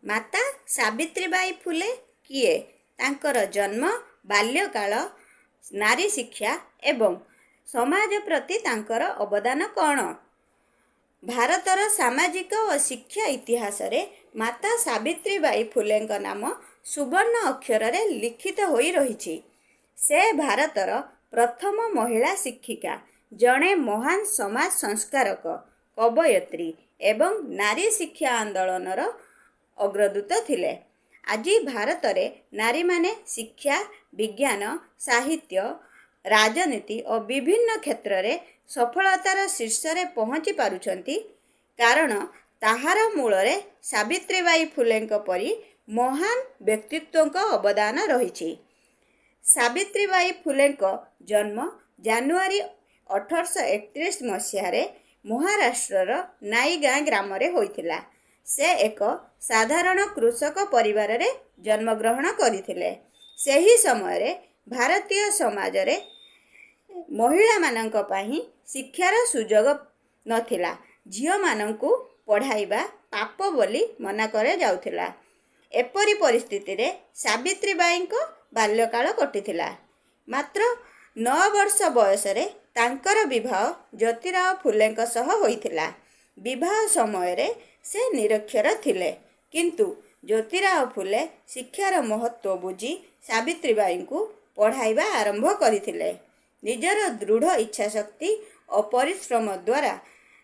ମାତା ସାବିତ୍ରୀବାଈ ଫୁଲେ କିଏ? ତାଙ୍କର ଜନ୍ମ, ବାଲ୍ୟକାଳ, ନାରୀ ଶିକ୍ଷା ଏବଂ ସମାଜ ପ୍ରତି ତାଙ୍କର ଅବଦାନ କ'ଣ? ଭାରତର ସାମାଜିକ ଓ ଶିକ୍ଷା ଇତିହାସରେ ମାତା ସାବିତ୍ରୀବାଈ ଫୁଲେଙ୍କ ନାମ ସୁବର୍ଣ୍ଣ ଅକ୍ଷରରେ ଲିଖିତ ହୋଇ ରହିଛି। ସେ ଭାରତର ପ୍ରଥମ ମହିଳା ଶିକ୍ଷିକା, ଜଣେ ମହାନ ସମାଜ ସଂସ୍କାରକ, କବୟିତ୍ରୀ ଏବଂ ନାରୀ ଶିକ୍ଷା ଆନ୍ଦୋଳନର ଅଗ୍ରଦୂତ ଥିଲେ। ଆଜି ଭାରତରେ ନାରୀମାନେ ଶିକ୍ଷା, ବିଜ୍ଞାନ, ସାହିତ୍ୟ, ରାଜନୀତି ଓ ବିଭିନ୍ନ କ୍ଷେତ୍ରରେ ସଫଳତାର ଶୀର୍ଷରେ ପହଞ୍ଚି ପାରୁଛନ୍ତି, କାରଣ ତାହାର ମୂଳରେ ସାବିତ୍ରୀବାଈ ଫୁଲେଙ୍କ ପରି ମହାନ ବ୍ୟକ୍ତିତ୍ୱଙ୍କ ଅବଦାନ ରହିଛି। ସାବିତ୍ରୀବାଈ ଫୁଲେଙ୍କ ଜନ୍ମ ଜାନୁଆରୀ 1831 ମସିହାରେ ମହାରାଷ୍ଟ୍ରର ନାଇଗାଁ ଗ୍ରାମରେ ହୋଇଥିଲା। ସେ ଏକ ସାଧାରଣ କୃଷକ ପରିବାରରେ ଜନ୍ମଗ୍ରହଣ କରିଥିଲେ। ସେହି ସମୟରେ ଭାରତୀୟ ସମାଜରେ ମହିଳାମାନଙ୍କ ପାଇଁ ଶିକ୍ଷାର ସୁଯୋଗ ନଥିଲା। ଝିଅମାନଙ୍କୁ ପଢ଼ାଇବା ପାପ ବୋଲି ମନା କରାଯାଉଥିଲା। ଏପରି ପରିସ୍ଥିତିରେ ସାବିତ୍ରୀବାଈଙ୍କ ବାଲ୍ୟକାଳ କଟିଥିଲା। ମାତ୍ର 9 ବର୍ଷ ବୟସରେ ତାଙ୍କର ବିବାହ ଜ୍ୟୋତିରାଓ ଫୁଲେଙ୍କ ସହ ହୋଇଥିଲା। ବିବାହ ସମୟରେ ସେ ନିରକ୍ଷର ଥିଲେ, କିନ୍ତୁ ଜ୍ୟୋତିରାଓ ଫୁଲେ ଶିକ୍ଷାର ମହତ୍ତ୍ୱ ବୁଝି ସାବିତ୍ରୀବାଈଙ୍କୁ ପଢ଼ାଇବା ଆରମ୍ଭ କରିଥିଲେ। ନିଜର ଦୃଢ଼ ଇଚ୍ଛାଶକ୍ତି ଓ ପରିଶ୍ରମ ଦ୍ୱାରା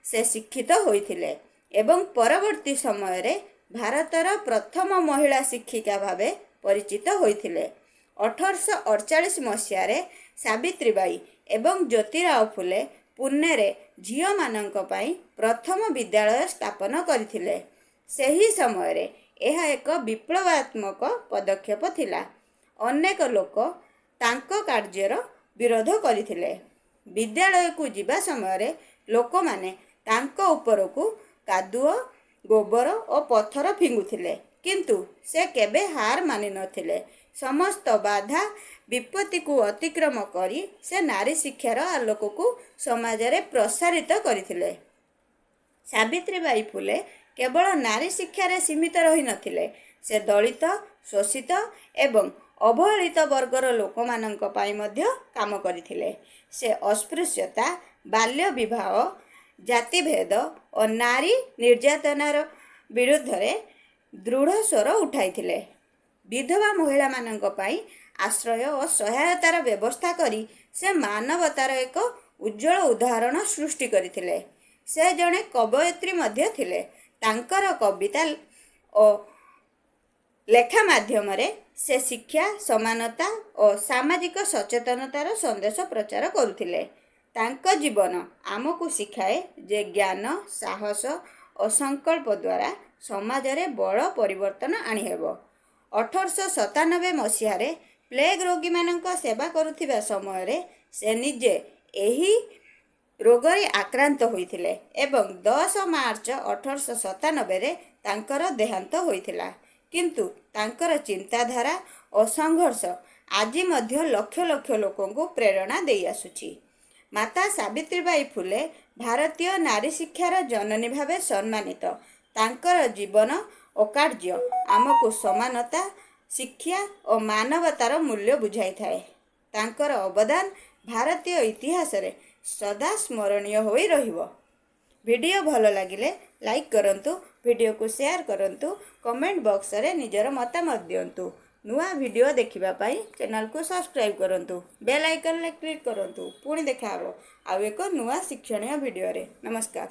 ସେ ଶିକ୍ଷିତ ହୋଇଥିଲେ ଏବଂ ପରବର୍ତ୍ତୀ ସମୟରେ ଭାରତର ପ୍ରଥମ ମହିଳା ଶିକ୍ଷିକା ଭାବେ ପରିଚିତ ହୋଇଥିଲେ। 1848 ମସିହାରେ ସାବିତ୍ରୀବାଈ ଏବଂ ଜ୍ୟୋତିରାଓ ଫୁଲେ ପୁନେରେ ଝିଅମାନଙ୍କ ପାଇଁ ପ୍ରଥମ ବିଦ୍ୟାଳୟ ସ୍ଥାପନ କରିଥିଲେ। ସେହି ସମୟରେ ଏହା ଏକ ବିପ୍ଳବାତ୍ମକ ପଦକ୍ଷେପ ଥିଲା। ଅନେକ ଲୋକ ତାଙ୍କ କାର୍ଯ୍ୟର ବିରୋଧ କରିଥିଲେ। ବିଦ୍ୟାଳୟକୁ ଯିବା ସମୟରେ ଲୋକମାନେ ତାଙ୍କ ଉପରକୁ କାଦୁଅ, ଗୋବର ଓ ପଥର ଫିଙ୍ଗୁଥିଲେ, କିନ୍ତୁ ସେ କେବେ ହାର ମାନିନଥିଲେ। ସମସ୍ତ ବାଧା ବିପତ୍ତିକୁ ଅତିକ୍ରମ କରି ସେ ନାରୀ ଶିକ୍ଷାର ଆଲୋକକୁ ସମାଜରେ ପ୍ରସାରିତ କରିଥିଲେ। ସାବିତ୍ରୀବାଈ ଫୁଲେ କେବଳ ନାରୀ ଶିକ୍ଷାରେ ସୀମିତ ରହିନଥିଲେ। ସେ ଦଳିତ, ଶୋଷିତ ଏବଂ ଅବହେଳିତ ବର୍ଗର ଲୋକମାନଙ୍କ ପାଇଁ ମଧ୍ୟ କାମ କରିଥିଲେ। ସେ ଅସ୍ପୃଶ୍ୟତା, ବାଲ୍ୟ ବିବାହ, ଜାତିଭେଦ ଓ ନାରୀ ନିର୍ଯାତନାର ବିରୁଦ୍ଧରେ ଦୃଢ଼ ସ୍ୱର ଉଠାଇଥିଲେ। ବିଧବା ମହିଳାମାନଙ୍କ ପାଇଁ ଆଶ୍ରୟ ଓ ସହାୟତାର ବ୍ୟବସ୍ଥା କରି ସେ ମାନବତାର ଏକ ଉଜ୍ଜ୍ୱଳ ଉଦାହରଣ ସୃଷ୍ଟି କରିଥିଲେ। ସେ ଜଣେ କବୟିତ୍ରୀ ମଧ୍ୟ ଥିଲେ। ତାଙ୍କର କବିତା ଓ ଲେଖା ମାଧ୍ୟମରେ ସେ ଶିକ୍ଷା, ସମାନତା ଓ ସାମାଜିକ ସଚେତନତାର ସନ୍ଦେଶ ପ୍ରଚାର କରୁଥିଲେ। ତାଙ୍କ ଜୀବନ ଆମକୁ ଶିଖାଏ ଯେ ଜ୍ଞାନ, ସାହସ ଓ ସଂକଳ୍ପ ଦ୍ୱାରା ସମାଜରେ ବଡ଼ ପରିବର୍ତ୍ତନ ଆଣିହେବ। 1897 ମସିହାରେ ପ୍ଲେଗ୍ ରୋଗୀମାନଙ୍କ ସେବା କରୁଥିବା ସମୟରେ ସେ ନିଜେ ଏହି ରୋଗରେ ଆକ୍ରାନ୍ତ ହୋଇଥିଲେ ଏବଂ 10 ମାର୍ଚ୍ଚ 1897ରେ ତାଙ୍କର ଦେହାନ୍ତ ହୋଇଥିଲା। କିନ୍ତୁ ତାଙ୍କର ଚିନ୍ତାଧାରା ଓ ସଂଘର୍ଷ ଆଜି ମଧ୍ୟ ଲକ୍ଷ ଲକ୍ଷ ଲୋକଙ୍କୁ ପ୍ରେରଣା ଦେଇ ଆସୁଛି। ମାତା ସାବିତ୍ରୀବାଈ ଫୁଲେ ଭାରତୀୟ ନାରୀ ଶିକ୍ଷାର ଜନନୀ ଭାବେ ସମ୍ମାନିତ। ତାଙ୍କର ଜୀବନ ଓ କାର୍ଯ୍ୟ ଆମକୁ ସମାନତା, ଶିକ୍ଷା ଓ ମାନବତାର ମୂଲ୍ୟ ବୁଝାଇଥାଏ। ତାଙ୍କର ଅବଦାନ ଭାରତୀୟ ଇତିହାସରେ ସଦା ସ୍ମରଣୀୟ ହୋଇ ରହିବ। ଭିଡ଼ିଓ ଭଲ ଲାଗିଲେ ଲାଇକ୍ କରନ୍ତୁ, ଭିଡ଼ିଓକୁ ସେୟାର କରନ୍ତୁ, କମେଣ୍ଟ ବକ୍ସରେ ନିଜର ମତାମତ ଦିଅନ୍ତୁ। ନୂଆ ଭିଡ଼ିଓ ଦେଖିବା ପାଇଁ ଚ୍ୟାନେଲକୁ ସବସ୍କ୍ରାଇବ୍ କରନ୍ତୁ, ବେଲ୍ ଆଇକନ୍ରେ କ୍ଲିକ୍ କରନ୍ତୁ। ପୁଣି ଦେଖାହେବ ଆଉ ଏକ ନୂଆ ଶିକ୍ଷଣୀୟ ଭିଡ଼ିଓରେ। ନମସ୍କାର।